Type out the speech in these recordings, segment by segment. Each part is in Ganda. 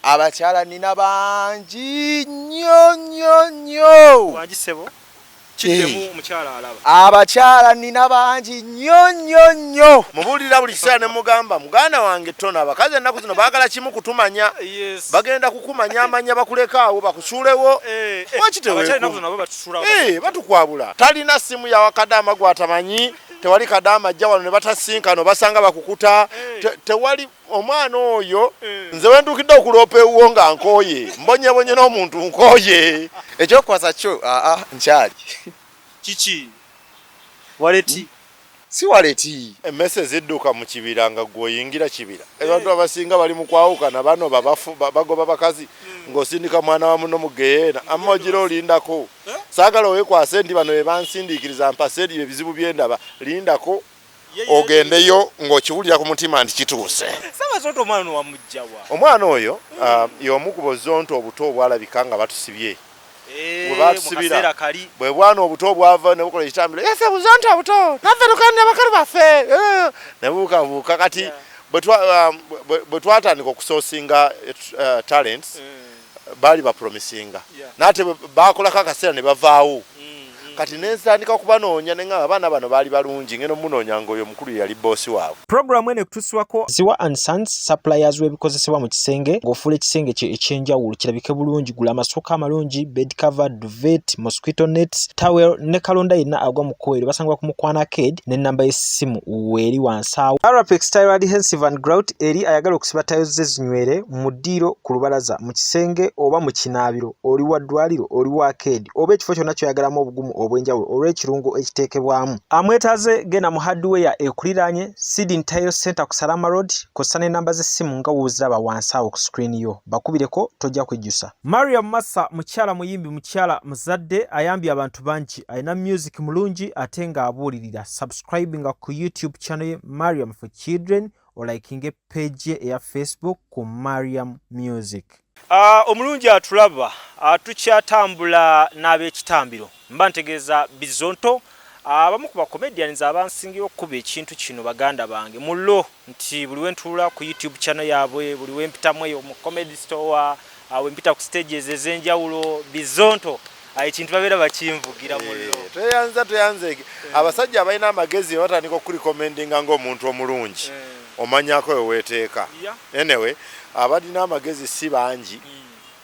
Abakyala nina bangi nnyo nnyo nnyo. Wangi ssebo, kiddemu omukyala alaba. Abakyala nina bangi nnyo nnyo nnyo. Mubuulira buli kiseera ne mugamba muganda wange Tona, abakazi ennaku zino baagala kimu kutumanya. Bagenda kukumanya amanya bakuleka awo bakusuulewo. Lwaki teweekuuma? Batukwabula. Talina ssimu ya wakadaama gw'atamanyi, tewali kadaama ajja wano ne batasinkana obasanga bakukuta. Tewali omwana oyo nze wentuukidde okuloopa ewuwo nga nkooye, mbonyebonye n'omuntu nkooye. Ekyokukwasa kyo aa nkyali. Kiki? Waleti? Si waleti. Emmese zidduka mu kibira nga ggwe oyingira kibira. Abantu abasinga bali mu kwawukana, banoba, bagoba bakazi ng'osindika mwana wa munno mu ggeyeena. Amma ogira olindako. Saagala weekwase nti bano be bansindiikiriza mpase ebizibu bye ndaba. Lindako ogendeyo ng'okiwulira ku mutima nti kituuse. Ssabazonto omwana ono wamuggya wa? Omwana oyo y'omu ku bozonto obuto obwalabika nga batusibye. Bwe batusibira bwe bwana obuto obwava ne bukola ekitambiro, yaffe buzonto obuto naffe tukanira bakalu baffe ne bubuukabuuka. Kati bwe twatandika okusoosinga talents baali bapromisinga, n'ate baakolako akaseera ne bavaawo. Kati ne ntandika okubanoonya ne ŋŋamba abaana bano baali balungi, ngenda omunoonya ng'oyo omukulu ye yali bboosi waabwe. Pulogulaamu eno ekutuusibwako Ziwa and Sons suppliers w'ebikozesebwa mu kisenge ng'ofuula ekisenge kyo eky'enjawulo kirabike bulungi. Gula amasuuka amalungi, bed cover, duvet, mosquito nets, towel ne kalonda yenna agwa mu kkowe eryo. Basangibwa ku Mukwano Arcade n'ennamba y'essimu weeri wansi awo. Arapex Tile Adhesive and Grout eri ayagala okusiba tiles ze zinywere mu ddiiro, ku lubalaza, mu kisenge oba mu kinaabiro. Oli wa ddwaliro, oli wa arcade oba ekifo kyonna ky'oyagalamu obugumu obw'enjawulo olw'ekirungo ekiteekebwamu. Amwetaaze genda mu hardware ekuliraanye Sydney Tile Center ku Salama Road kw'ossa n'ennamba z'essimu nga w'oziraba wansi awo ku screen yo. Bakubireko tojja kwejjusa. Mariam Massa mukyala muyimbi, mukyala muzadde, ayambye abantu bangi, alina music mulungi ate ng'abuulirira. Subscribinga ku YouTube channel ye Mariam for Children, olikinge page ye eya Facebook ku Mariam Music. Omulungi atulaba, tukyatambula n'ab'ekitambiro, mba ntegeeza Bizonto, abamu ku ba comedians abansingira okukuba ekintu kino baganda bange mulo nti buli wentuula ku YouTube channel yaabwe, buli wempitamu eyo mu comedy store, wempita ku stages ez'enjawulo, Bizonto ekintu babeera bakinvugira mulo. Tweyanza tweyanzeege. Abasajja abalina amagezi batandika okurecommendinga ng'omuntu omulungi, omanyako we weeteeka. Anyway, abalina amagezi si bangi,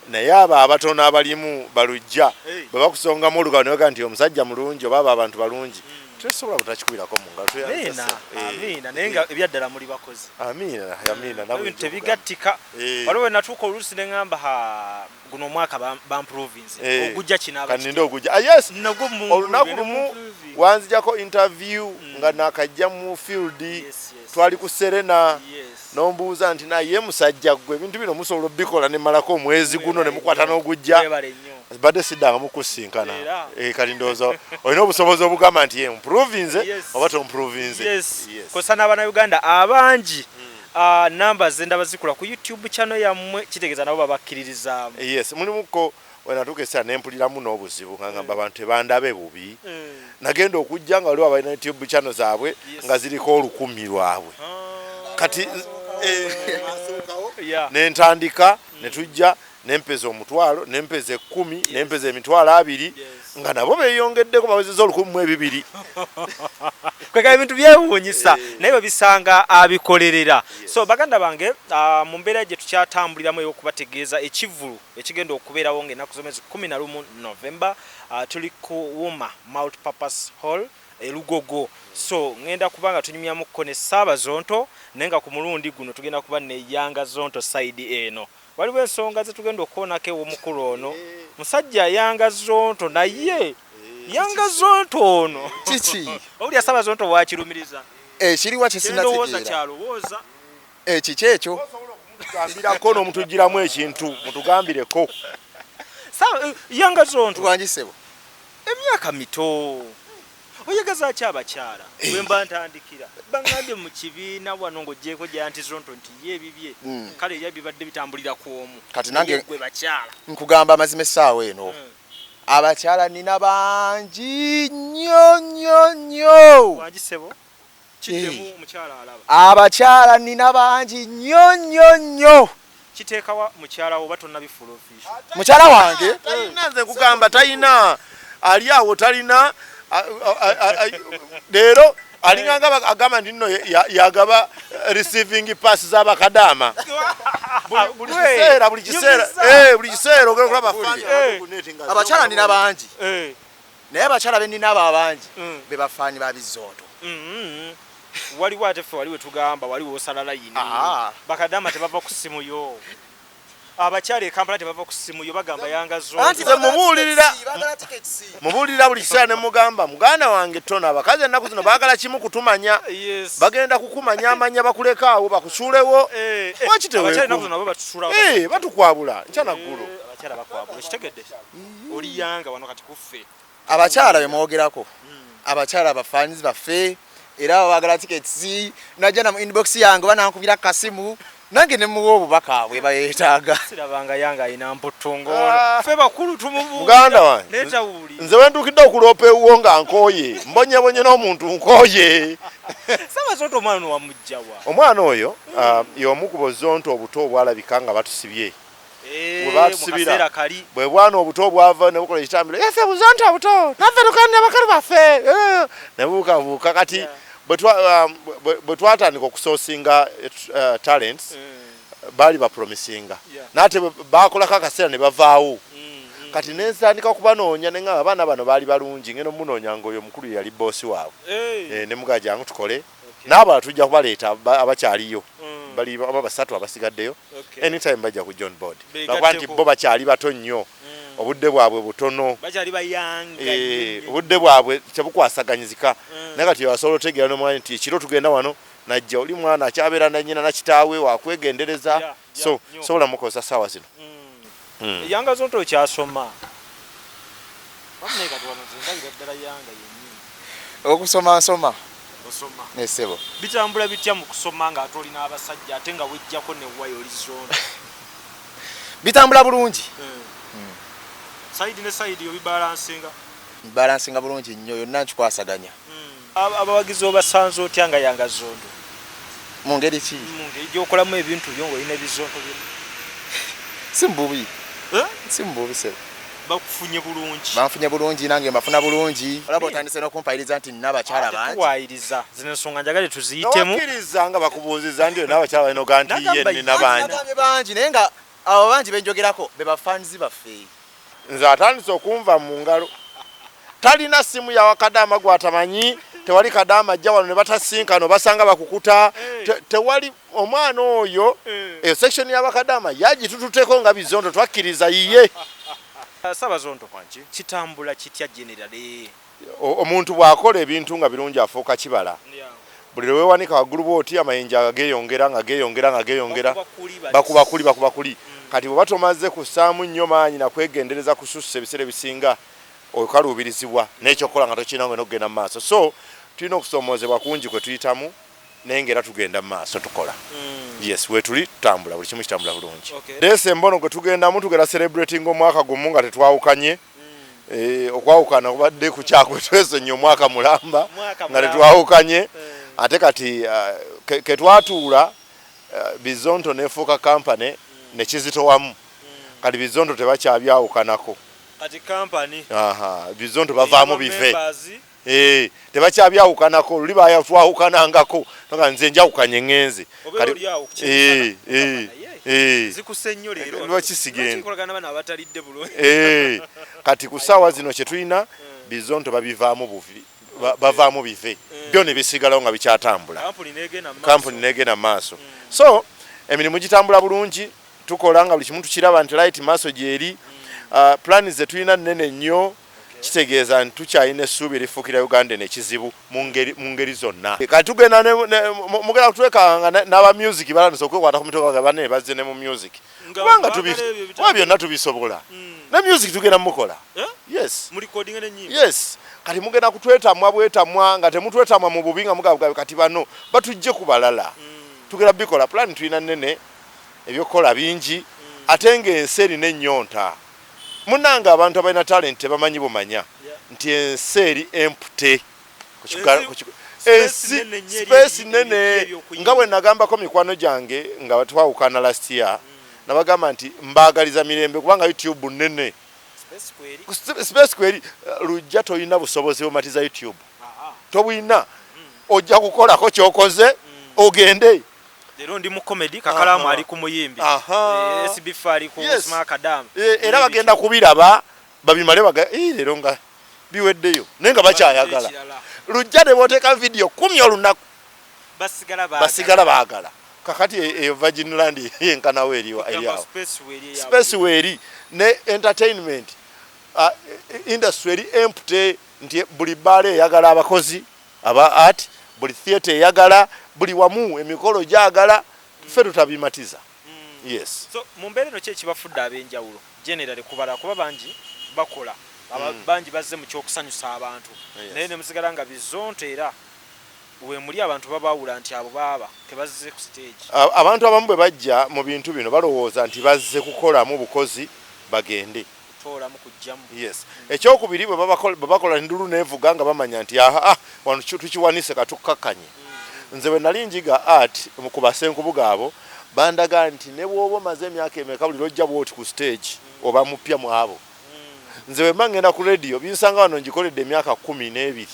naye abo abatono abalimu balujja bwe bakusongamu olugalo ne bagamba nti omusajja mulungi oba abo abantu balungi, tesobola butakikubirako mu ngalo. Amiina, amiina. Naye nga ebyaddala muli bakozi. Amiina, amiina. Ebintu tebigattika. Waliwo we natuuka oluusi ne ŋŋamba ha guno omwaka bamprovinze, ogujja kinaaba Kaninde ogujja. Yes, olunaku lumu wanzijako interview nga nakajja mu field, twali ku Serena, nombuuza nti naye musajja ggwe ebintu bino musobola obikola ne malako omwezi guno ne mukwata n'ogujja? Badde siddangamu kusinkana. Kati ndowooza olina obusobozi obugamba nti improvinze oba tomprovinze. Kosa n'abannayuganda abangi namba zendaba zikula ku YouTube channel yammwe, kitegeeza nabo babakkiririzaamu. Yes, mulimuko wenatuuka ekiseera nempuliramu n'obuzibu nga ngamba abantu tebandabe bubi. Nagenda okujja nga waliwo abalina YouTube channel zaabwe nga ziriko 1000 lwabwe. Kati nentandika netujja nempeza 500, nempeza 10, nempeza 20,000, nga nabo beeyongeddeko bawezezza 1,002. Kwega ebintu byewuunyisa, naye babisanga abikolerera. So baganda bange, mu mbeera gye tukyatambuliramu ey'okubategeeza ekivvulu ekigenda okubeerawo ng'ennaku z'omwezi 11 November, tuli ku Wuma Multipurpose Hall e Lugogo. So ngenda kuba nga tunyumyamukko ne Ssaabazonto, naye nga ku mulundi guno tugenda kuba ne Yanga Zonto side eno. Waliwo ensonga ze tugenda okukoonako ew'omukulu ono. Musajja Yanga Zonto, naye Yanga Zonto ono. Kiki? Owulira Ssaabazonto wakirumiriza. Ekiriwa kye sinategeera. Kyalowooza. Kiki ekyo? Mutugambirako n'omutugiramu ekintu, mutugambireko. Yanga Zonto. Wangi ssebo. Emyaka mito. Oyagaza ki abakyala? Bwe mba ntandikira bangambye mu kibiina wano ng'oggyeeko Giant Zonto nti ye ebibye kale era bibadde bitambulira ku omu. Kati nange gwe bakyala. Nkugamba amazima essaawa eno. Abakyala nina bangi nnyo nnyo nnyo. Wangi ssebo. Kiddemu omukyala alaba. Abakyala nina bangi nnyo nnyo nnyo. Kiteekawa mukyala wo oba tonnabifuula official? Mukyala wange talina, nze nkugamba talina, ali awo talina. Leero alinganga agamba nti nno yagaba receiving pass z'abakadaama buli kiseera, buli kiseera, buli kiseera ogenda okulaba fans abakyala nina bangi, naye abakyala benina abo abangi be bafaani ba Bizonto. Waliwo ate ffe wali wetugamba wali wosala layini, bakadaama tebava ku ssimu yo, abakyala e Kampala tebava ku ssimu yo, bagamba Yanga Zonto. Nze mubuulirira buli kiseera ne mugamba, muganda wange tono, abakazi ennaku zino baagala kimu, kutumanya. Bagenda kukumanya amanya, bakulekaawo bakusuulewo. Lwaki batukwabula nkya naggulo? Abakyala bakwabula, okitegedde? Oli Yanga wano kati kuffe. Abakyala bemwogerako, abakyala abafaanizi baffe, era baagala tickets. Najja na mu inbox yange oba nankubira kasimu nange ne muwa obubaka bwe bayeetaaga. Sirabanga Yanga alina mputtu ngono, ffe bakulu tumubuulira. Muganda wange, Netawulira. nze wentuukidde okuloopa ewuwo nga nkooye, mbonyebonye n'omuntu nkooye. Sabazonto, omwana ono wamugjawa? Omwana oyo y'omu ku bozonto obuto obwalabika nga batusibye. Bwe batusibira, Mu kaseera kali. Bwe bwana obuto obwava ne bukola ekitambiro, yaffe buzonto obuto naffe tukanira bakalu baffe, ne buukabuuka. Kati bwe twatandika okusoosinga talents, baali bapromisinga, naate bakolako akaseera ne bavaawo. Kati nentandika okubanoonya, neŋŋamba abaana bano baali balungi, ngenda omunoonya nga oyo omukulu ye yali boosi waabwe. Ne mugaa jangu tukole n'abalala, tujja kubaleeta abakyaliyo, bali aba basatu abasigaddeyo. Anytime bajja ku join board. Beegatteko. Lwakuba nti bo bakyali bato nnyo, obudde bwabwe butono. Bakyali bayanga. Obudde bwabwe tebukwasaganyizika, naye kati basobola otegeera nomwanya nti ekiro tugenda wano, najja oli mwana akyabeera na nnyina na kitaawe, wakwegendereza. So sobola mukozesa saawa zino. Yanga Zonto, okyasoma? Wamma kati wano nze ndabira ddala Yanga yennyini. Okusoma nsoma. Osoma? Nesebo. Bitambula bitya mu kusoma ng'ate olina abasajja, ate nga wejjako newaya oli Zonto? Bitambula bulungi. Side ne side obibalansinga? Balansinga bulungi nnyo, yonna nkikwasaganya. Abawagizi obasanze otya nga Yanga Zonto? Mu ngeri ki? Mu ngeri gy'okolamu ebintu byo ng'olina ebizonto byonna. Si mububi. Eh? Si mububi, sebo. Bakufunye bulungi? Banfunye bulungi, nange mbafuna bulungi. Olaba otandise n'okumpayiriza nti nina abakyala bangi. Tuwaayiriza zino ensonga, njagale tuziyitemu. Nowakkiriza nga bakubuuziza nti olina abakyala balina, oga nti ye Nagamba nina bangi. Nagambye bangi, naye nga abo bangi benjogerako be bafaanizi baffe. Nze atandise okunva mu ngalo, talina simu yawa kadaama gwatamanyi, tewali kadaama ajja wano ne batasinkano, basanga bakukuta. Tewali omwana oyo, eyo section y'abakadaama yagitututeko nga Bizonto twakkiriza yiye. Saabazonto, kitambula kitya generally? Omuntu bw'akola ebintu nga birungi afuuka kibala. Buli lwe weewanika waggulu bw'oti, amayinja nga geeyongera, nga geeyongera, nga geeyongera. Bakuba kuli bati. Bakuba kuli, bakuba kuli. Kati bw'oba tomaze kussaamu nnyo maanyi nakwegendereza kusussa, ebiseera ebisinga okaluubirizibwa n'ekyokukola nga tokirina, ng'olina okugenda mu maaso. So tulina okusoomoozebwa kungi kwe tuyitamu, naye ng'era tugenda mu maaso, tukola. Yes, weetuli tutambula, buli kimu kitambula bulungi. Desemba ono gwe tugendamu, tugenda celebrating omwaka gumu nga tetwawukanye. Okwawukana kubadde kukyakwe, twesonyi omwaka mulamba Mwaka nga mulamba. tetwawukanye. Ate kati ketwatuula, Bizonto nefuuka company nekizitowamu. Kati Bizonto tebakyabyawukanako. Kati kampani. Aha, Bizonto bavaamu bive. Tebakyabyawukanako. Luli twawukanangako nga nze njawukanye ŋŋenze. Obeera oli awo ku kyensana, naye zikuse nnyo leero. Lwaki sigenda? Lwaki bano abatalidde bulungi? Kati ku ssaawa zino kye tulina, Bizonto babivaamu buvi, bavaamu bive, byo ne bisigalawo nga bikyatambula. Kampuni negenda mu maaso. Kampuni negenda mu maaso. So emirimu gitambula bulungi, tukola nga buli kimu tukiraba nti light maaso gyeri. Plan ze tulina nnene nnyo, kitegeeza nti tukyalina essuubi erifuukira Uganda eno ekizibu mu ngeri zonna. Kati tugenda mugenda kutwekanga n'aba music balandise okwekwata ku mitwe ga banene, bazze ne mu music. Nga kubanga baagala ebyo kuba byonna tubisobola, ne music tugenda mukola. Eh? Yes. Mu recording n'ennyimba? Yes, kati mugenda kutwetamwa bwetamwa, nga temutwetamwa mu bubi, nga mugamba kati bano batujje ku balala. Tugenda bikola, plan tulina nnene, ebyokukola bingi, ate ng'ensi erina ennyonta. Munnange, abantu abalina talent tebamanyi bumanya nti ensi eri empty. Space Ensi nene nnyo eri space ebintu nene. eby'okuyimba. Nga bwe nagambako mikwano gyange nga twawukana last year. Nabagamba nti mbaagaliza mirembe kubanga YouTube nnene. Space kweri Lujja tolina busobozi bumatiza YouTube. Tobulina. Ojja kukolako kyokoze ogende. Leero ndi mu comedy, Kakalamu ali ku muyimbi. SB ali ku Smart Kadam. Era bagenda kubiraba babimale baga leero nga biweddeyo naye nga bakyayagala. Lujja ne bw'oteeka video 10 olunaku basigala baagala. Kakati eyo Virgin Land yenkanawo eri awo. Space weeri ne entertainment industry eri empty nti buli bbaala eyagala abakozi aba art, buli theatre eyagala, buli wamu emikolo gyagala, ffe tutabimatiza. Yes. So mu mbeera eno ki ekibafudde ab'enjawulo generally kubala kuba bangi bakola bangi bazze mu kyokusanyusa abantu naye ne musigala nga Bizonto era we muli abantu babaawula nti abo baaba tebazze ku stage. Abantu abamu bwe bajja mu bintu bino balowooza nti bazze kukolamu bukozi bagende. Kutoolamu kujjamu. Yes. Ekyokubiri bwe bakola endulu neevuga nga bamanya nti aha wano tukiwanise katukkakkanye. Nze bwe nali njiga art ku basenkubuga abo bandaga nti ne bw'oba omaze emyaka emeka buli lw'ojja bw'oti ku stage oba mupya mu abo. Nze bwe mba ngenda ku radio binsanga wano ngikoledde emyaka 12.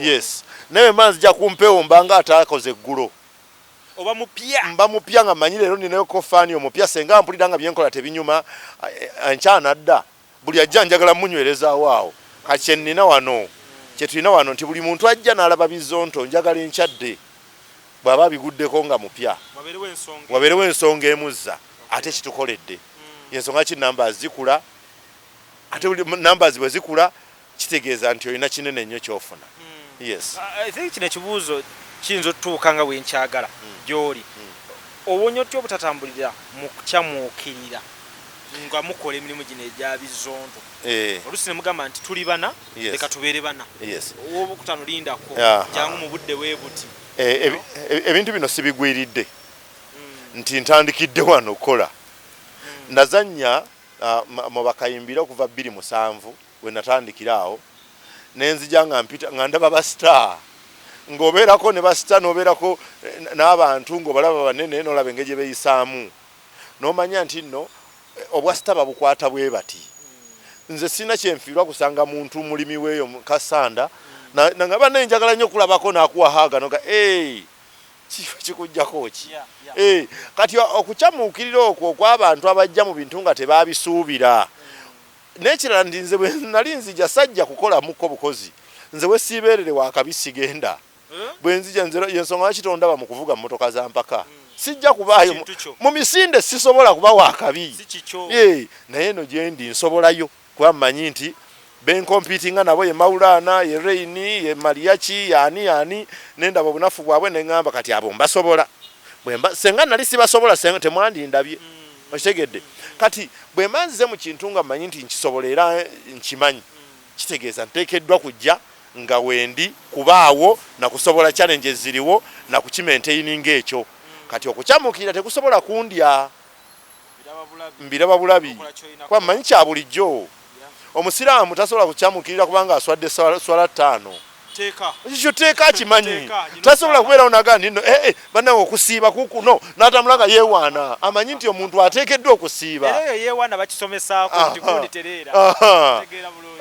Yes. Naye bwe mba nzija ku mpewo mba nga ataakoze eggulo. Oba mupya. Mba mupya nga mmanyi leero ninayo ko faani omupya senga mpulira nga byenkola tebinyuma enkya nadda. Buli ajja njagala munywerezaawo awo. Kati kye nnina wano kye tulina wano nti buli muntu ajja n'alaba Bizonto njagala enkyadde bw'aba abiguddeko nga mupya wabeerewo ensonga emuzza ate kitukoledde. Yensonga ki numbers zikula ate buli numbers bwe zikula kitegeeza nti olina kinene nnyo ky'ofuna. Yes. I think kino ekibuuzo kiyinza otutuuka nga bwe nkyagala gy'oli. Owonya otya obutatambulira mu kukyamuukirira nga mukola emirimu gino egya Bizonto? Oluusi ne mugamba nti tuli bana, leka tubeere bana. Ow'obukutano lindako, jangu mu budde bwe buti. Ebintu bino sibigwiridde nti ntandikidde wano okukola. Nazannya mu bakayimbira okuva 2007 we natandikira awo ne nzija nga mpita nga ndaba ba star ng'obeerako ne ba star n'obeerako n'abantu ng'obalaba banene n'olaba engeri gye beeyisaamu n'omanya nti nno obwa star babukwata bwe bati. Nze sirina kye nfiirwa kusanga muntu mulimi weeyo Kasanda nga bannaye njagala nnyo okulabako n'akuwa haaga noga kikujjako ki? Kati okukyamuukirira okwo okw'abantu abajja mu bintu nga tebaabisuubira. N'ekirala nti nze bwe nali nzija sajja kukolamuko bukozi, nze we siibeerere wa kabi sigenda. Bwe nzija nze y'ensonga lwaki tondaba mu kuvuga mmotoka za mpaka. Sijja kubaayo mu misinde sisobola kuba wa kabi. Naye eno gye ndi nsobolayo kuba mmanyi nti be nkompiitinga nabo ye Maulana, ye Reign, ye Mariachi, y'ani y'ani, ne ndaba obunafu bwabwe ne ŋŋamba kati abo mbasobola. Bwe mba senga nali sibasobola senga temwandindabye. Okitegedde? Kati bwe mba nzize mu kintu nga mmanyi nti nkisobola era nkimanyi, kitegeeza nteekeddwa kujja nga wendi kubaawo na kusobola challenges ziriwo na kukimaintaininga ekyo. Kati okukyamuukirira tekusobola kundya. Mbiraba bulabi kuba mmanyi kya bulijjo. Omusiraamu tasobola kukyamukirira kubanga aswadde swala 5. Ekyo teeka akimanyi. Tasobola kubeerawo n'agamba nti nno bannange okusiiba kukuno n'atambula nga yeewaana. Amanyi nti omuntu ateekeddwa okusiiba. Era eyo yeewaana bakisomesaako nti gundi tereera.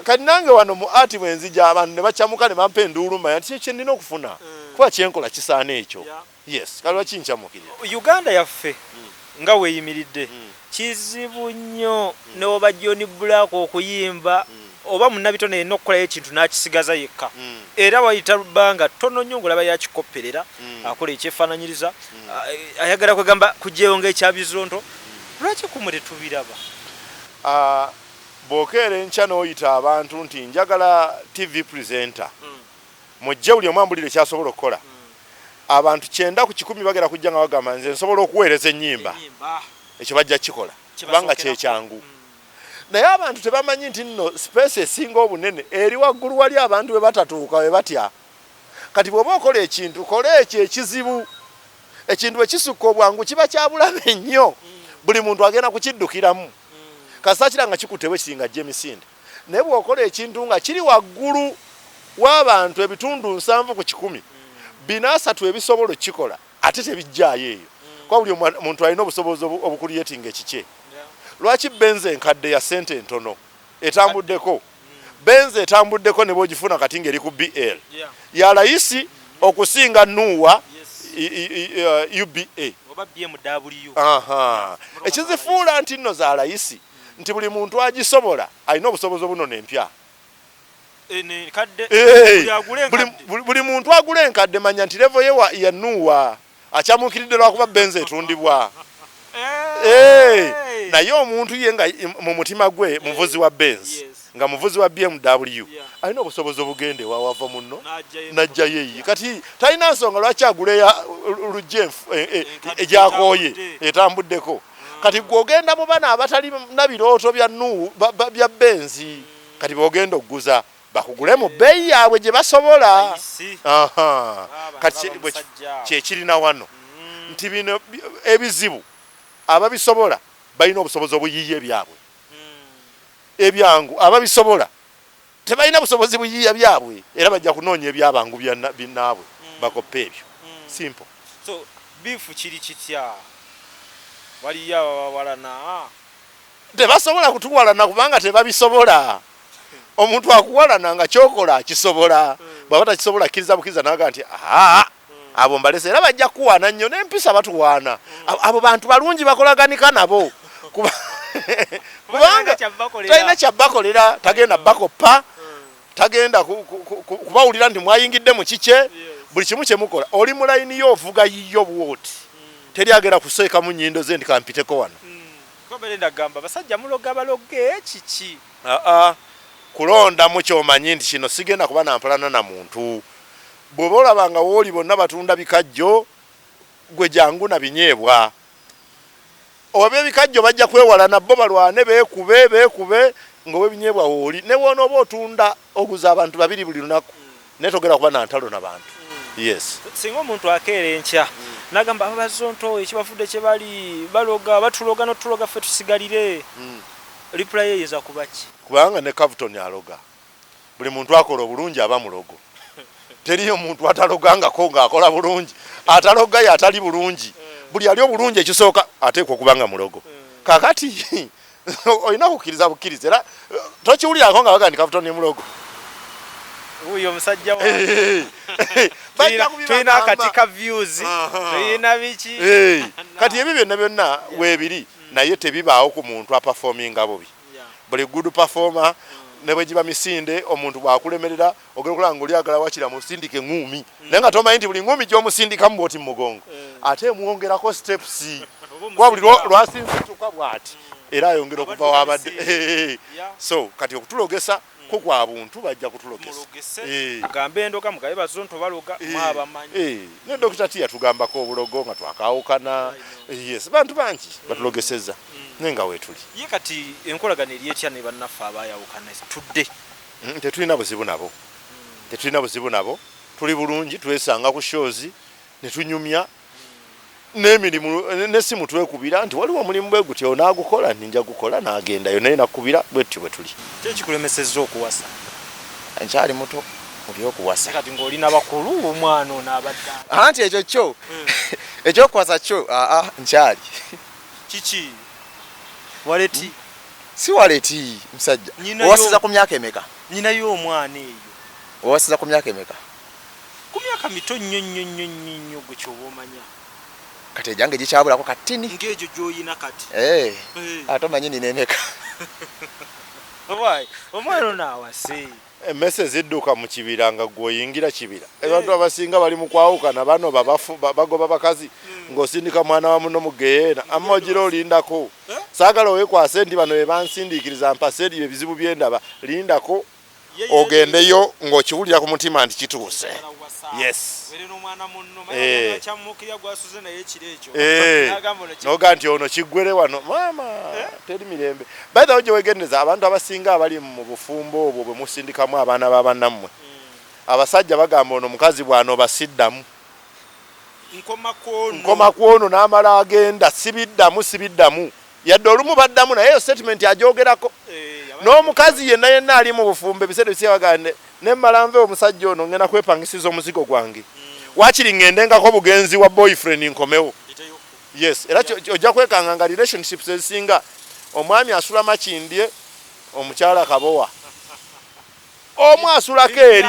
Kati nange wano mu art bwe nzija abantu ne bakyamuka ne bampa enduulu mmanya nti kye nnina okufuna kuba kye nkola kisaana ekyo. Yes, kale lwaki nkyamukirira? Uganda yaffe nga weeyimiridde kizibu nnyo ne oba John Blaq okuyimba oba munnabitone yenna okukolayo ekintu n'akisigaza yekka era wayita bbanga ttono nnyo ng'olaba yakikopperera akola ekyefaananyiriza ayagala kwegamba kuggyeyo ng'ekya Bizonto. Lwaki ku mmwe tetubiraba? Bw'okeera enkya n'oyita abantu nti njagala TV presenter mujje buli omu ambulire ky'asobola okukola. Abantu 90 ku 100 bagenda kujja nga bagamba nze nsobola okuweereza ennyimba. Ekyo bajja kukikola kubanga kye kyangu. Naye abantu tebamanyi nti nno space esinga obunene eri waggulu wali abantu we batatuuka we batya. Kati bw'oba okola ekintu kola ekyo ekizibu. Ekintu bwe kisukka obwangu kiba kya bulabe nnyo. Buli muntu agenda kukiddukiramu. Kasita kira nga kikutte bwe kiti ng'ajja emisinde. Naye bw'okola ekintu nga kiri waggulu w'abantu ebitundu 70 ku 100, 430 ebisobola okukikola ate tebijjaayo eyo. Kuba buli muntu alina obusobozi obucreatinga ekikye. Lwaki Benz enkadde ya sente entono etambuddeko? Benz etambuddeko ne bwogifuna kati ng'eri ku BL ya layisi okusinga Noah UBA. Oba BMW. Aha. Ekizifuula nti nno za layisi nti buli muntu agisobola alina obusobozi obunona empya. Enkadde. Buli muntu agula enkadde manya nti level ye ya Noah akyamukiridde lwakuba Benz etundibwa. Naye omuntu ye nga mu mutima gwe muvuzi wa Benz, nga muvuzi wa BMW, alina obusobozi obugenda ewawava munno najjayo eyiye. Kati talina nsonga lwaki agula eya lujja egyakoye etambuddeko. Kati gwe ogenda mu bano abatalina birooto bya Noah bya Benz, kati bw'ogenda okuguza bakugule mu bbeeyi yaabwe gye basobola. Kati kyekirina wano nti bino ebizibu ababisobola balina obusobozi obuyiiya ebyabwe, ebyangu ababisobola tebalina busobozi buyiiya byabwe, era bajja kunoonya ebyabangu binnaabwe bakoppe ebyo. Simple. So beef kiri kitya? Waliyo ababawalana? Tebasobola kutuwalana kubanga tebabisobola. Omuntu akuwalana nga kyokola akisobola, bw'aba takisobola akkiriza bukkiriza n'agamba nti aa abo mbalese, era bajja kukuwaana nnyo n'empisa batuwaana. Abo bantu balungi bakolaganika nabo kubanga talina kyabakolera, tagenda bakoppa, tagenda kubawulira nti mwayingidde mu kikye. Buli kimu kyemukola oli mu layini yo, ovuga yiyo bwoti, teri agenda kuseekamu nnyindo ze nti kampiteko wano. Ndagamba basajja muloga baloge kiki? Aa, kulondamu kyomanyi nti kino sigenda kuba nampalana na muntu. Bw'oba olaba nga wooli bonna batunda bikajjo, gwe jangu na binyeebwa. Oba ebikajjo bajja kwewalana bo balwane beekube beekube, ng'ow'ebinyeebwa wooli. Ne bw'onooba otunda oguza abantu babiri buli lunaku, naye togenda kuba na ntalo na bantu. Yes. Singa omuntu akeera enkya n'agamba abazonto ekibafudde kye bali baloga, batuloga n'otuloga ffe tusigalire, reply eyinza kuba ki? Kubanga ne Cavton aloga. Buli muntu akola obulungi aba mulogo. Teriyo muntu atalogangako ng'akola bulungi. Ataloga ye atali bulungi. Buli ali obulungi ekisooka ateekwa okuba nga mulogo. Kaakati olina kukkiriza bukkiriza, era tokiwulirako nga baga nti Cavton mulogo. Wuuyo omusajja tulina akati ka views, tulina biki. Kati ebyo byonna byonna weebiri, naye tebibaawo ku muntu aperforminga bubi. Buli good performer ne bwe giba misinde, omuntu bw'akulemerera ogenda okulaba ng'oli agala wakira musindike eŋŋuumi, naye nga tomanyi nti buli ŋŋuumi gy'omusindikamu bw'oti mu mugongo ate emwongerako steps, kuba buli lwasinzituka bw'ati era ayongera okuva wabadde. So kati okutulogesa ko kwa buntu, bajja kutulogesa. Mugambe endoga, mugabe bazonto baloga, mwabamanyi. Ne Dr. T yatugambako obulogo nga twakawukana. Yes, bantu bangi batulogeseza naye nga weetuli. Ye kati enkolagano eri etya ne bannaffe abayawukana tudde? Tetulina buzibu nabo, tetulina buzibu nabo, tuli bulungi, twesanga ku shows ne tunyumya n'emirimu n'essimu twekubira nti waliwo omulimu bwe gutyo n'agukola nti nja gukola n'agendayo naye nakubira bwe tutyo bwe tuli. Ki ekikulemesezza okuwasa? Nkyali muto mu by'okuwasa. Kati ng'olina bakulu, omwana ono abadde anti ekyo kyo ekyokuwasa kyo aa nkyali. Kiki? Waleti? Si waleti musajja. Owasiza ku myaka emeka? Nyinayo omwana eyo. Owasiza ku myaka emeka? Ku myaka mito nnyo nnyo nnyo nnyo nnyo, gwe kyoba omanya. Kati egyange gikyabulako katini. Ng'egyo gy'oyina kati. Ate omanyi nina emeka? Omwana ono awase. Emmese zidduka mu kibira nga gwe oyingira kibira. Abantu abasinga bali mu kwawukana, bano babafu bagoba bakazi ng'osindika mwana wa muno mu geyeena, amma ogira olindako. Saagala weekwase nti bano be bansindiikiriza mpase ebyo ebizibu bye ndaba. Lindako ogendeyo ng'okiwulira ku mutima nti kituuse. Yes. Noga nti ono kiggwere wano maama, teri mirembe. By the way, gye weegendereza abantu abasinga abali mu bufumbo obwo bwe musindikamu abaana ba bannammwe, abasajja bagamba ono mukazi bw'anooba siddamu, nkoma ku ono, n'amala agenda, sibiddamu sibiddamu. Yadde olumu baddamu, naye eyo statement agyogerako. N'omukazi yenna yenna ali mu bufumbo ebiseera ebisinga bagamba nemmala nve omusajja ono, ngenda kwepangisiza omuzigo gwange, waakiri ŋŋendengako bugenzi wa boyfriend nkomewo. Yes, era ojja kwekanga nga relationships ezisinga omwami asula Makindye, omukyala Kabowa, omu asulako eri.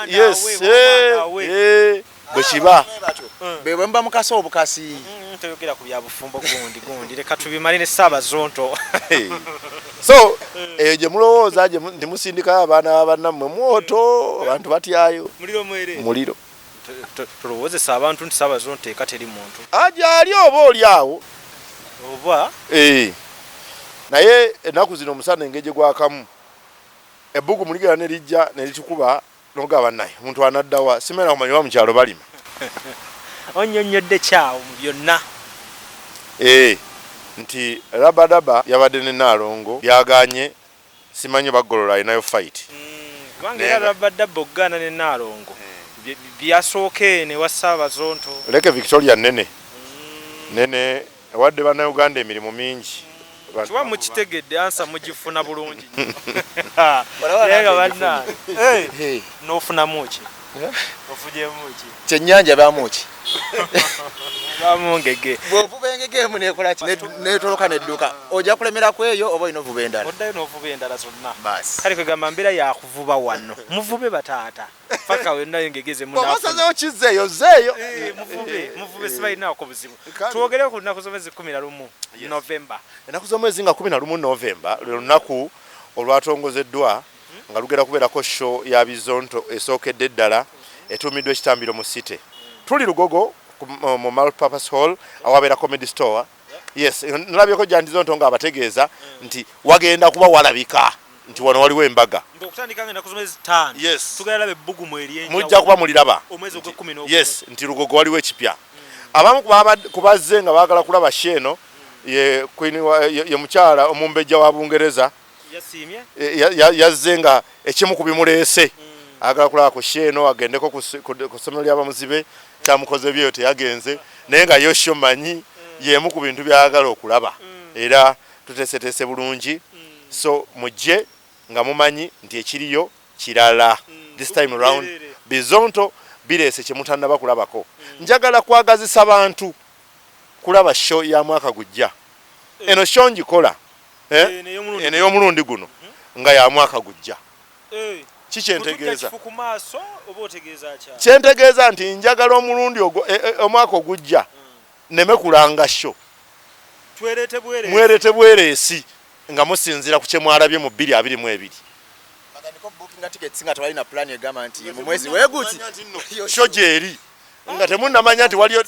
Yes, bwe kiba. Bwe muba mukasa obukasi. Toyogera ku byabufumbo gundi gundi, leka tubimale ne Ssaabazonto. So eyo gye mulowooza nti musindikayo abaana babannammwe, mwoto, abantu batyayo muliro. Tulowoozesa abantu nti Ssaabazonto eka teri muntu. Agyali oba oli awo oba naye ennaku zino omusana engeri gye gwakamu, ebbugu muligera ne lijja ne litukuba nogaba naye omuntu anaddawa simera kumanya oba mukyalo balima. Onnyonnyodde kyawo mu byonna. Nti Rabadaba yabadde ne Naalongo byaganye, simanyi baggolola alinayo fight. Kubanga era Rabadaba okugaana ne Naalongo byasooka eno ewa Ssaabazonto. Lake Victoria nene nene, ewadde Bannayuganda emirimu mingi. Kiwa mukitegedde, answer mugifuna bulungi. Olaba naye nga nange. Banna n'ofunamu ki? Ofunyemu ki? Kyennyanja bamu ki? Bamu ngege. Bw'ovuba engege emu nekola ki? Netoloka nedduka, ojja kulemeraku eyo oba olina ovuba endala? Oddayo n'ovuba endala zonna. Baasi. Kale kwegamba mbeera yakuvuba wano, muvube bataata paka wenna engege ze bw'oba munaafuna. osazeewo kizzeeyo zzeeyo. Muvube, muvube, sibalinaako buzibu. Kale. Twogere ku lunaku z'omwezi 11 Novemba. Ennaku z'omwezi nga 11 Novemba lwe lunaku olwatongozeddwa nga lugenda kubeerako show ya Bizonto esookedde ddala etuumiddwa Ekitambiro mu City. Tuli Lugogo mu Multipurpose Hall awabeera Comedy Store. Yes, nalabyeko Jandizonto ng'abategeeza nti wagenda kuba walabika nti wano waliwo embaga. Nti okutandika nga ennaku z'omwezi 5 tugenda laba ebbugumu ery'enjawulo. Mujja kuba muliraba. Omwezi ogw'ekumi n'ogumu. Yes, nti Lugogo waliwo ekipya. Abamu ku bazze nga baagala kulaba show eno ye Queen ye mukyala omumbejja wa Bungereza. Yasiimye? Yazze nga ekimu ku bimuleese ayagala kulaba ku show eno, agendeko ku ssomero ly'abamuzibe. Kyamukoze byeyo teyagenze, naye nga yo show manyi y'emu ku bintu by'ayagala okulaba, era tuteeseteese bulungi. So mujje nga mumanyi nti ekiriyo kirala. This time round Bizonto bireese kye mutannaba kulabako. Njagala kwagazisa bantu kulaba show ya mwaka gujja. Eno show ngikola Eno ey'omulundi. Eno ey'omulundi guno nga ya mwaka gujja. Kikyentegeeza Kifu ku maaso oba otegeeza kya? Kyentegeeza nti njagala omulundi ogwo omwaka ogujja neme kulanga show. Twerete bwereesi. Mwerete bwereesi nga musinziira ku kye mwalabye mu 2022. Batandika obookinga tickets nga tebalina plan egamba nti mu mwezi weeguti show gyeri nga temunnamanya nti waliyo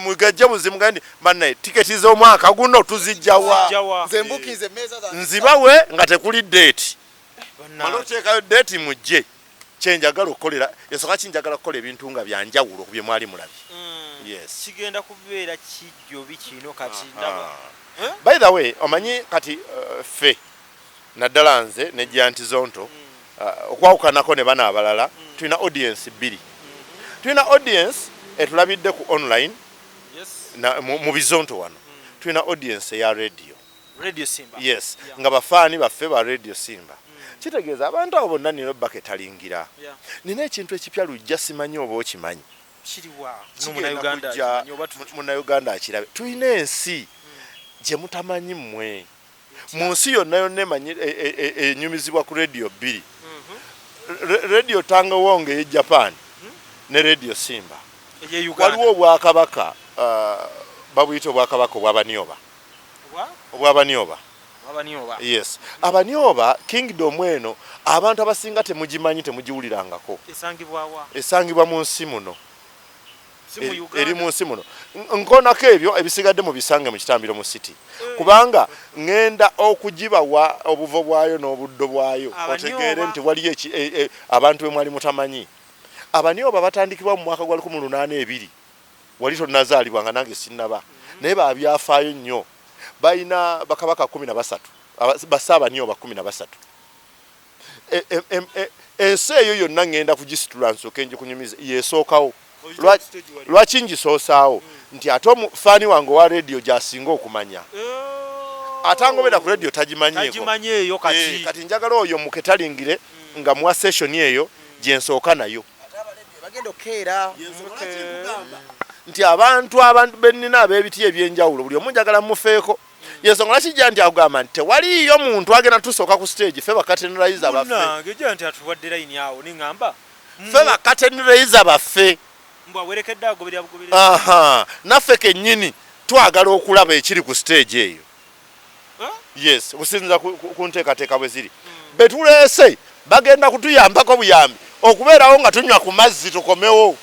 mugajje buzimu nga nti bannaye tiketi z'omwaka guno tuzijjawa. Tuzijjawa. Nze mbukinze emmeeza zange. Nzibawe nga tekuli date. Bannange. Mala oteekayo date mujje. Kyenjagala okukolera ensonga ki, njagala kukola ebintu nga byanjawulo ku bye mwali mulabye. Yes. Kigenda kubeera kijjobi kino kati ndaba. By the way, omanyi kati ffe naddala nze ne Giant Zonto, okwawukanako ne bano abalala, tulina audience bbiri. Tulina audience etulabidde ku online mu Bizonto wano. Tulina audience eya radio. Radio Simba. Yes, nga bafaani baffe ba Radio Simba. Kitegeeza abantu abo bonna nina obbaketalingira. Nina ekintu ekipya lujja, simanyi oba okimanyi. Kiriwa? Kigenda N'omunnayuganda kujja. akimanyi oba Munnayuganda akirabe. Tulina ensi gye mutamanyi mmwe. Mu nsi yonna yonna emanyi enyumizibwa ku radio bbiri, Radio Tangewonge ey'e Japan ne Radio Simba. Ey'e Uganda. Waliwo obwakabaka, babuyita obwakabaka obw'Abanioba. Obwa? Obw'Abanioba. Abanioba. Yes, Abanioba kingdom eno abantu abasinga temugimanyi, temugiwulirangako. Esangibwawa? Esangibwa mu nsi muno. Si mu Uganda. Eri mu nsi muno. Nkonako ebyo ebisigadde mu bisange mu Kitambiro mu City, kubanga ŋŋenda okugibawa obuvo bwayo n'obuddo bwayo. Abanioba. Otegeere nti waliyo abantu be mwali mutamanyi. Abanioba batandikibwa mu mwaka gwa 1802. Wali tonnazaalibwa nga nange sinnaba, naye babyafaayo nnyo. Balina bakabaka 13, basaabanioba 13. Ensi eyo yonna ŋŋenda kugisitula nsooke ngikunyumize yesookawo. Lwaki ngisoosaawo? Nti ate omufaani wange owa rediyo gy'asinga okumanya, ate angobera ku rediyo tagimanyiiko. Tagimanyi eyo kati. Kati njagala oyo muketalingire nga muwa session eyo gyensooka nayo. Ate abaledde bagenda okukeera. Nti abantu abantu bennina ab'ebiti ebyenjawulo buli omu njagala mufeeko. Yensonga lwaki Giant akugamba nti tewaliiyo muntu agenda tusooka ku stage ffe ba curtain raiser baffe. Munnange Giant atuwadde layini awo ne ŋŋamba Ffe ba curtain raiser baffe. Mbu awerekedde agoberera bugoberezi. Aha, naffe kennyini twagala okulaba ekiri ku stage eyo. Yes, okusinziira ku nteekateeka bwe ziri. Be tuleese bagenda kutuyambako buyambi okubeerawo nga tunywa ku mazzi tukomewo.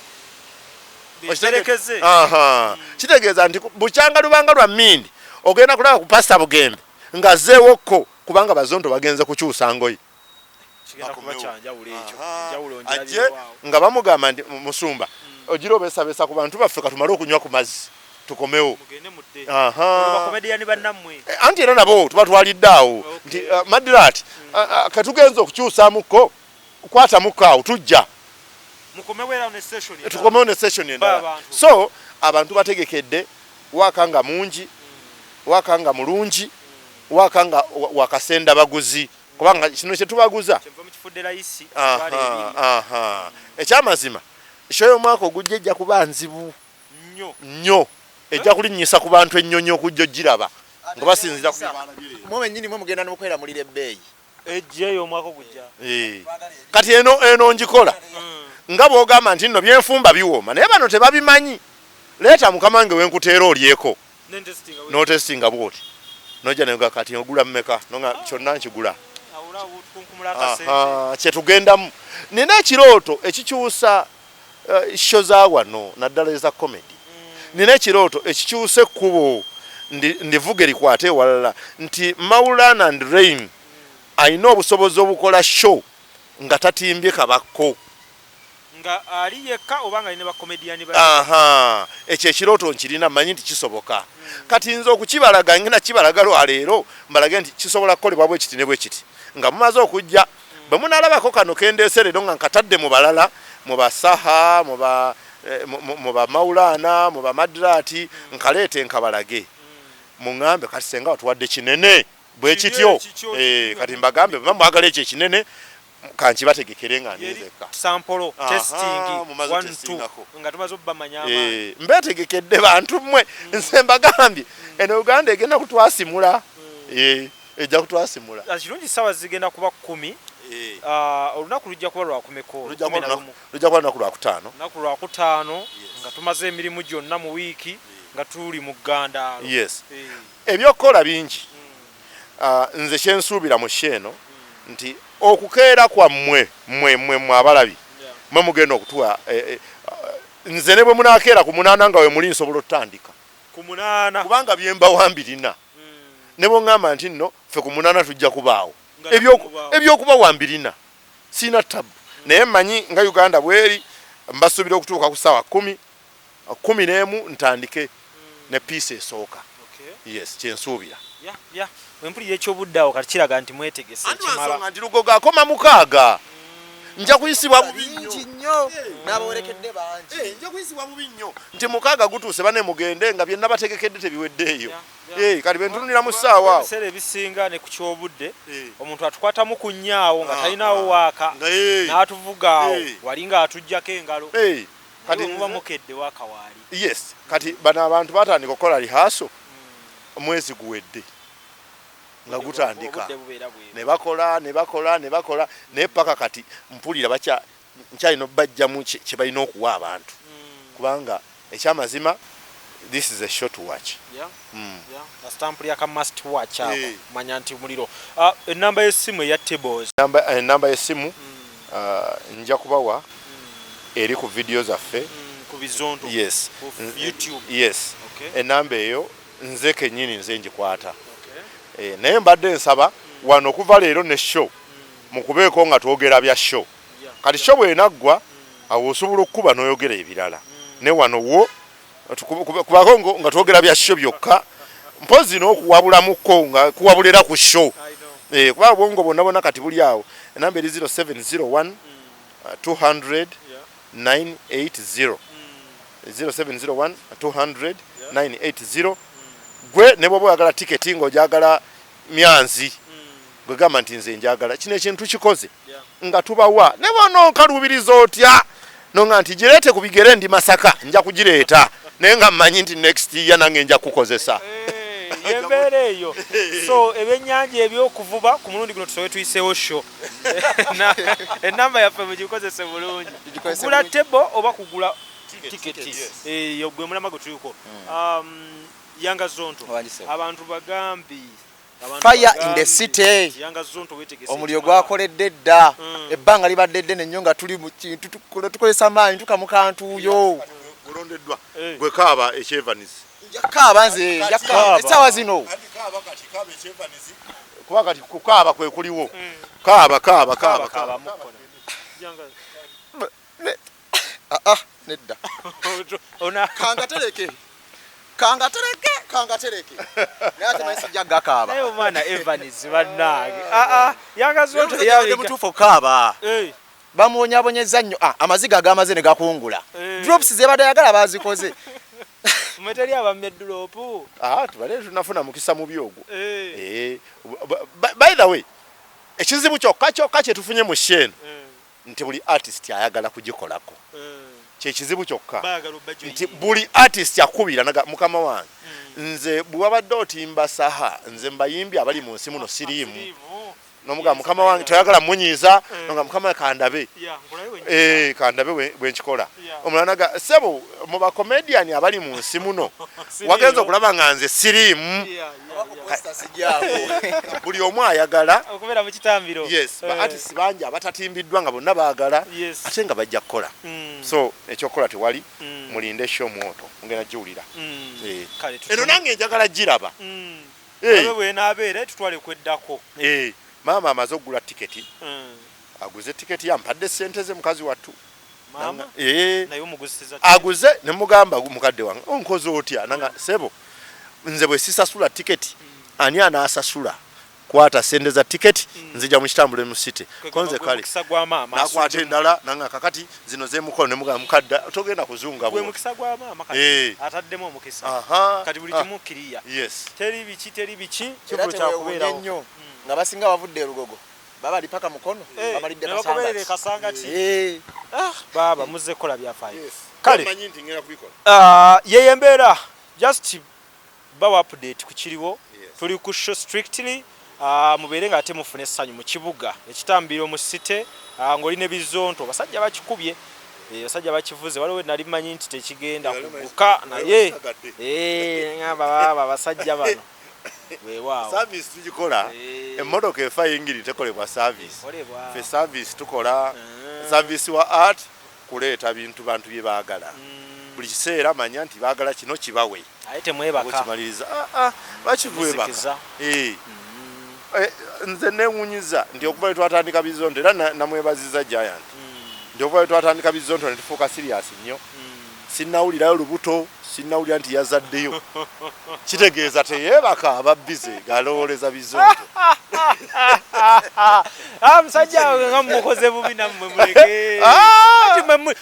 Beeperekeze. Aha. Kitegeeza nti bukyanga lubanga lwa mmindi ogenda kulaba ku Pasita Bugembe ng'azzeewo kko kubanga Bazonto bagenze kukyusa ngoye. Kigenda kuba kya njawulo ekyo. Enjawulo Ajje nga bamugamba nti musumba ogira obeesabeesa ku bantu baffe katumale okunywa ku mazzi tukomewo. Mugende mudde. Olwo bakomediyani bannammwe. Anti era nabo tubatwalidde awo nti Madirat ketugenze okukyusaamukko kwatamukko awo tujja. Mukomewo era ne session endala. Tukomewo ne session endala. So abantu bategekedde waaka nga mungi, waaka nga mulungi, waaka nga wakasenda baguzi. Kubanga kino kye tubaguza. Kyenva mukifudde layisi emitwalo ebiri. Aha, ekyamazima show y'omwaka ogujja ejja kuba nzibu nnyo nnyo, ejja kulinnyisa ku bantu ennyonyi okujja ogiraba nga basinziira ku bye balabye leero. Mwe bennyini mwe mugenda n'okweramulira ebbeeyi. Ejja ey'omwaka ogujja. Eh. Kati eno eno ngikola nga bw'ogamba nti nno byenfumba biwooma naye bano tebabimanyi. Leeta mukama wange wenkuteera olyeko. N'otestinga bw'oti. N'ojja ne kati ogula mmeka? Nonga kyonna nkigula. Kye tugendamu. Nina ekirooto ekikyusa eh, show za wano naddala eza comedy. Nina ekirooto ekikyusa ekkubo ndivuge likwate ewalala nti Maulana and Rain alina obusobozi obukola show nga tatimbye kabakko. Nga ali yekka oba nga ali ne bakomediyani banne. Aha, ekyo ekirooto nkirina, mmanyi nti kisoboka. Kati nze okukibalaga ngenda kibalaga lwa leero, mbalage nti kisobola kukolebwa bwe kiti ne bwe kiti. Nga mumaze okujja, bwe munaalabako kano ke ndeese leero nga nkatadde mu balala, mu ba Saha, mu ba, mu ba Maulana, mu ba Madrat, nkaleete nkabalage. Muŋŋambe kati senga watuwadde kinene bwe kityo. Eh, kati mbagambe bwe mwagala ekyo ekinene, kankibategekere nga ndi nzekka. Sampolo testing 1 2 nga tumaze obamanya amaanyi. Eh, mbetegekedde bantu mmwe nze mbagambye eno Uganda egenda kutwasimula. Eh, ejja kutwasimula. Kirungi ssaawa zigenda kuba 10. Olunaku lujja kuba lwakumeka olwo? Lujja kuba lunaku lwakutaano. Lunaku lwakutaano nga tumaze emirimu gyonna mu wiiki nga tuli mu ggandaalo. Yes. Ebyokukola bingi. Nze kyensuubira mu show eno nti okukeera kwammwe mmwe mmwe mmwe abalabi mwe mugenda okutuwa nze ne bwe munaakeera ku munaana nga we muli nsobola otutandika ku munaana kubanga bye mbawa mbirina ne bw'oŋŋamba nti nno ffe ku munaana tujja kubaawo ebyokubawa mbirina sirina ttabu naye mmanyi nga Uganda bweri mbasuubira okutuuka ku ssaawa kkumi 11 ntandike ne piece esooka. Yes, kyensuubira. Wempulira ekyobudde awo kati kiraga nti mwetegese ekimala. Nti Lugogo akoma mukaaga nja kuyisibwa bubi nnyo n'abawerekedde bangi. Eh, nja kuyisibwa bubi nnyo nti mukaaga gutuuse bane mugende nga bye nabategekedde tebiweddeeyo. Eh, kati bwe ntunulira mu ssaawa awo. Ebiseera ebisinga ne ku ky'obudde eh. omuntu atukwatamu ku nnyaawo nga ah, talinaawo ah. waaka n'atuvuga awo wali ng'atuggyako engalo. Kati muba mukedde waka waali. Yes, kati bano abantu batandika okukola rehearsal omwezi guwedde nga gutandika ne bakola ne bakola ne bakola naye paka kati mpulira bakya nkyalina obajjamu kye balina okuwa abantu kubanga ekyamazima this is a show to watch. Yeah. Yeah. Na stamp ya ka must watch ako. Hey. Manya nti muliro. Enamba y'essimu eya tables. Enamba y'essimu nja kubawa eri ku video zaffe ku bizonto. Yes. Ku YouTube. Yes. Okay. Enamba eyo nze kennyini nze ngikwata. Okay. Naye mbadde nsaba wano okuva leero ne show mukubeeko nga twogera bya show. Kati show bw'enaggwa awo osobola okukuba n'oyogera ebirala. Ne wano wo kubako nga twogera bya show byokka mpozi n'okuwabulamuko nga kuwabulera ku show. Kuba obwongo bwonna bwonna kati buli awo. Enamba eri 0701 200 980 0701 200 980. Gwe ne bw'oba oyagala tiketi ng'ogyagala myanzi gwe gamba nti nze njagala kino ekintu tukikoze nga tubawa ne bw'ononkaluubiriza otya nonga nti gireete ku bigere ndi Masaka nja kugireeta. Naye nga mmanyi nti next year nange nja kukozesa. Yembeera eyo. So ebyennyanja ebyokuvuba ku mulundi guno tusobe tuyiseewo show. Enamba yaffe mugikozese bulungi. Kugula table oba kugula tiketi. Eyo gwe mulama gwe tuliko. Yanga Zonto. Abantu bagambi Fire in the city. Omuliro gwakoledde dda. Ebbanga libadde ddene nnyo nga tuli mu kintu tukozesa maanyi tukamuka ntuuyo. Gulondeddwa. Gwe kaaba ekyevanizi. Nja kaaba nze, nja kaaba. Essaawa zino. Kuba kati kukaaba kwe kuliwo. Kaaba, kaaba, kaaba, kaaba. Nedda. Kangatereke. Kangatereke, kangatereke. Naye ate manyi sijja gakaaba. Naye omwana Evans bannange. Yanga Zonto yabadde mutuufu okukaaba. Bamuwonyabonyezza nnyo. Amaziga agamaze ne gakungula. Drops ze badde ayagala baazikoze. Mwe teri abamye drop. Tubadde tunafuna mukisa mubi ogwo. By the way, ekizibu kyokka kyokka kye tufunye mu show eno, nti buli artist ayagala kugikolako. Kye kizibu kyokka. Nti buli artist akubira naga mukama wange. Nze bwe wabadde otimba saha, nze mbayimbi abali mu nsi muno siriimu. Nomuga mukama wange toyagala munyiiza, nga mukama kandabe. Kandabe bwe nkikola. Omulala naga ssebo mu ba comedian abali mu nsi muno wagenza okulaba nga nze siriimu. Buli omu ayagala okubeera mu kitambiro. Yes, ba artists bangi abatatimbiddwa nga bonna baagala ate nga bajja kukola. So ekyokukola tewali, mulinde show mwoto mugenda giwulira. Eno nange njagala giraba. Bwenaabeera tutwale kweddako. Maama amaze okugula tiketi. Aguze tiketi yampadde ssente ze mukazi wattu. Aguze ne mugamba mukadde wange onkoze otya nanga sebo nze bwe sisasula tiketi ani anaasasula kwata sente za tiketi nzija mu kitambule mu city konze kale nakwata endala nanga kakati zino zemukono ne mugamba mukadde togenda kuzunga bwe mukisa gwa maama kati ataddemu omukisa kati buli kimu kiriya. Yes. Teri biki teri biki kikulu kyakubeerawo nnyo nga basinga bavudde e Lugogo babali paka mukono bamalidde Kasangati. Baba muzze kola byafaayo. Kale manyi nti ngenda kubikola. Yeye embeera just bawa update ku kiriwo. Tuli ku show strictly. Mubeere nga ate mufune essanyu mu kibuga ekitambiro mu city, ng'olina ebizonto basajja bakikubye, basajja bakivuze. Waliwo nali mmanyi nti tekigenda kugguka naye ngamba baba basajja bano weewaawo. Service tugikola, emmotoka efa yingiri tekolebwa service. Ffe service tukola service wa art kuleeta bintu bantu bye baagala. Buli kiseera manya nti baagala kino kibawe. Aye temwebaka. Okimaliriza. Lwaki mwebaka? Nze neewuunyiza nti okuva lwe twatandika Bizonto era namwebaziza Giant. Nti okuva lwe twatandika Bizonto ne tufuuka serious nnyo. Sinnawulirayo lubuto, sinnawulira nti yazaddeyo. Kitegeeza teyeebaka aba busy ng'alowooleza Bizonto. Musajja nga mumukoze bubi nammwe muleke.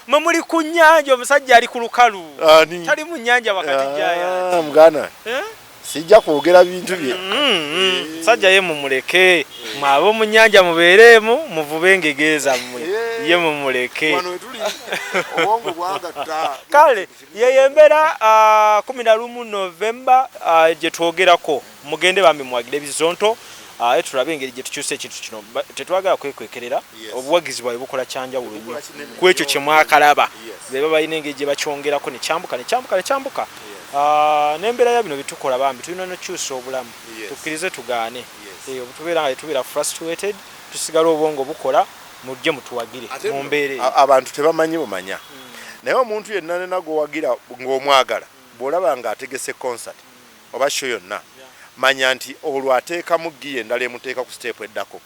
Mwe muli ku nnyanja, omusajja ali ku lukalu. Tali mu nnyanja wakati Giant. Muganda. Sijja kwogera bintu bye. Musajja ye mumuleke. Mwe ab'omu nnyanja mubeereemu muvube engege zammwe. Ye mumuleke. Wano we tuli obwongo bwagatta. Kale yeyo embeera 11 November gye twogerako. Mugende bambi muwagire Bizonto. Tulabe engeri gye tukyusa ekintu kino. Tetwagala kwekwekerera. Obuwagizi bwabwe bukola kyanjawulo nnyo ku ekyo kye mwakalaba. Be balina engeri gye bakyongerako ne kyambuka ne kyambuka ne kyambuka. N'embeera ya bino bitukola bambi tulina n'okukyusa obulamu. Tukkirize tugaane. Obutubeera nga tetubeera frustrated, tusigala obwongo bukola, mujje mutuwagire mu mbeera eyo. Abantu tebamanyi bumanya. Naye omuntu yenna nena gw'owagira ng'omwagala, bw'olaba ng'ategese concert oba show yonna, manya nti olwo ateekamu gear endala emuteeka ku step eddako.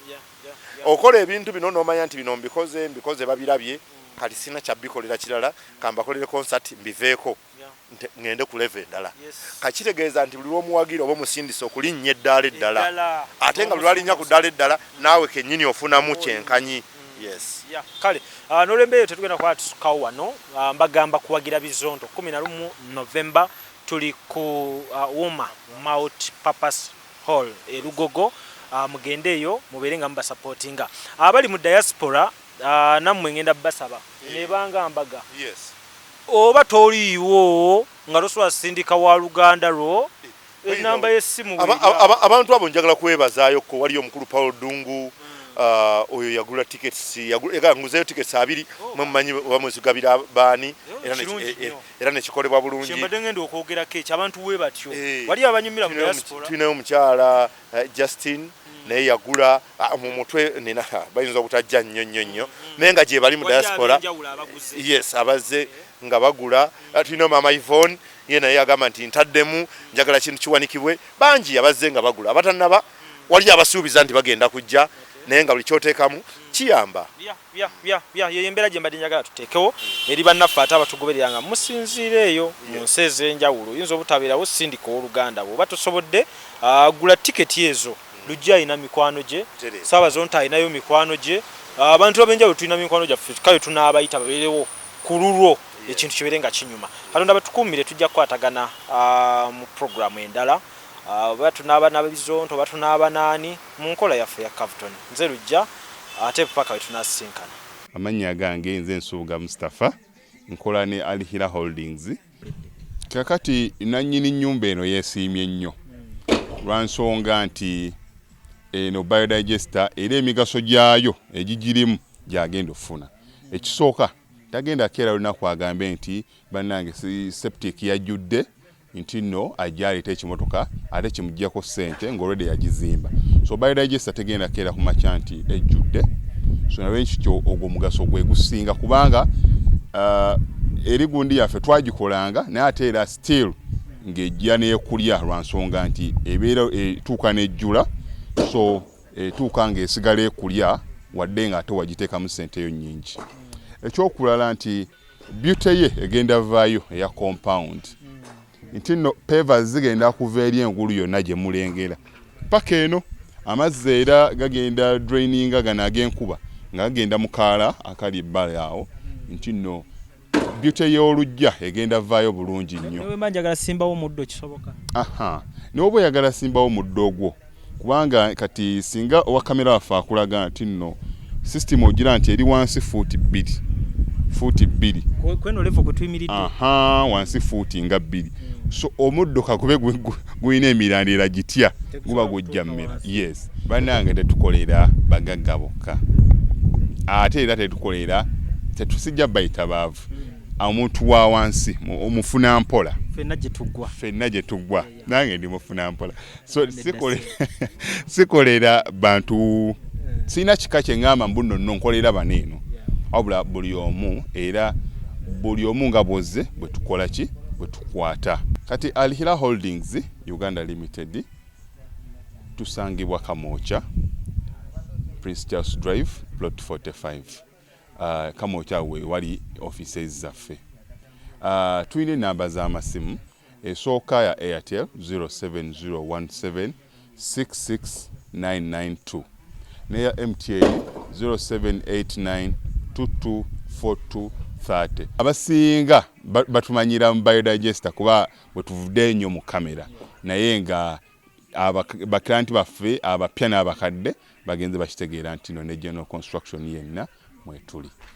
Okola ebintu bino n'omanya nti bino mbikoze, mbikoze babirabye, kati sirina kya bikolera kirala, kambakolere concert mbiveeko. Ngende ku level endala. Kakitegeeza nti buli lw'omuwagira oba omusindisa okulinnya eddaala eddala. Ate nga buli lw'alinnya ku ddaala eddala, naawe kennyini ofunamu kyenkanyi. Yes. Kale n'olwembeera tetugenda kuba tusukawo wano, mbagamba kuwagira Bizonto 11 November tuli ku Wuma Multi Purpose Hall e Lugogo. Mugende eyo mubeere nga mubasupportinga. Abali mu diaspora nammwe ngenda basaba nebanga mbaga. Yes. Oba toliiwo nga tosobola sindika wa luganda lwo enamba y'essimu. Abantu abo njagala kwebazaayo ko waliyo omukulu Paul Dungu, oyo yagula tickets, nguzeyo tickets 2. Mwe mumanyi oba mwezigabira baani, era nekikolebwa bulungi. Kyembadde ngenda okwogerako ekyo, abantu we batyo wali abanyumira mu diaspora. Tulinayo omukyala Justin, naye yagula mu mutwe nina bayinza obutajja nnyo nnyo nnyo, naye nga gye bali mu diaspora. Yes, abazze nga bagula. Tulina maama Yvonne, ye naye yagamba nti ntaddemu, njagala kintu kiwanikibwe. Bangi abazze nga bagula, abatannaba wali abasuubiza nti bagenda kujja, naye nga buli kyoteekamu kiyamba. Yeyo embeera gye mbadde njagala tuteekewo eri bannaffe ate abatugoberera nga musinziira eyo mu nsi ez'enjawulo. Oyinza obutabeerawo, sindika owooluganda bw'oba tosobodde, gula tiketi ezo. Lujja alina mikwano gye, Saabazonto alinayo mikwano gye, abantu ab'enjawulo tulina mikwano gyaffe, kale tunaabayita babeerewo ku lulwo, ekintu kibeere nga kinyuma. Katonda batukuumire, tujja kukwatagana mu puroguramu endala, oba tunaaba nabizonto oba tunaaba naani mu nkola yaffe ya Cavton. Nze Lujja, ate paka we tunasisinkana. Amannya gange nze Nsubuga Mustapha, nkola ne Alhira Holdings. Kakati nannyini nnyumba eno yeesiimye nnyo lwa nsonga nti eno biodigester era emigaso gyayo egigirimu gyagenda okufuna. Ekisooka, tagenda keera lunaku agambe nti bannange septic yajjudde, nti nno ajja aleeta ekimotoka ate kimuggyako ssente ng'olwedde yagizimba. So biodigester tegenda keera ku makya nti ejjudde. So nalwekityo ogwo omugaso gwe gusinga, kubanga eri gundi yaffe twagikolanga, naye ate era still ng'ejja n'ekulya lwa nsonga nti ebeera etuuka n'ejjula. So etuuka ng'esigala ekulya wadde nga ate wagiteekamu ssente yo nnyingi. Ekyokulala nti beauty ye egenda vaayo eya compound, nti nno pavers zigenda kuva eri engulu yonna gye mulengera paka eno. Amazzi era gagenda draininga gano ag'enkuba nga gagenda mu kaala akali ebbali awo, nti nno beauty y'oluggya egenda vaayo bulungi nnyo. Newemba njagala simbawo omuddo, kisoboka? Aha, n'oba oyagala simbawo muddo ogwo, kubanga kati singa owa kamera waffe akulaga nti nno system ogira nti eri wansi fuuti 2, fuuti 2. Kweno level kwe tuyimiridde. Aha, wansi fuuti nga 2. So omuddo kakube gulina emirandira gitya, guba gujja mmera. Yes, bannange, tetukolera bagagga bokka, ate era tetukolera, tetusijja bayita baavu. Omuntu wa wansi omufuna mpola. Ffenna gye tuggwa. Ffenna gye tuggwa, nange ndi mufuna mpola. So sikolera bantu, sirina kika kye ŋŋamba mbu nno nno nkolera bano eno, wabula buli omu, era buli omu nga bwozze bwe tukola ki bwe tukwata. Kati Alhira Holdings Uganda Limited tusangibwa Kamwokya, Prince Charles Drive, plot 45. Kamwokya we wali offices zaffe. Tulina enamba z'amasimu. Esooka ya Airtel 07017 66992, neya MTN 0789 224230. Abasinga batumanyira mu biodigester kuba bwe tuvudde ennyo mu kamera, naye nga baklienti baffe abapya n'abakadde bagenze bakitegeera nti no ne general construction yenna mwetuli.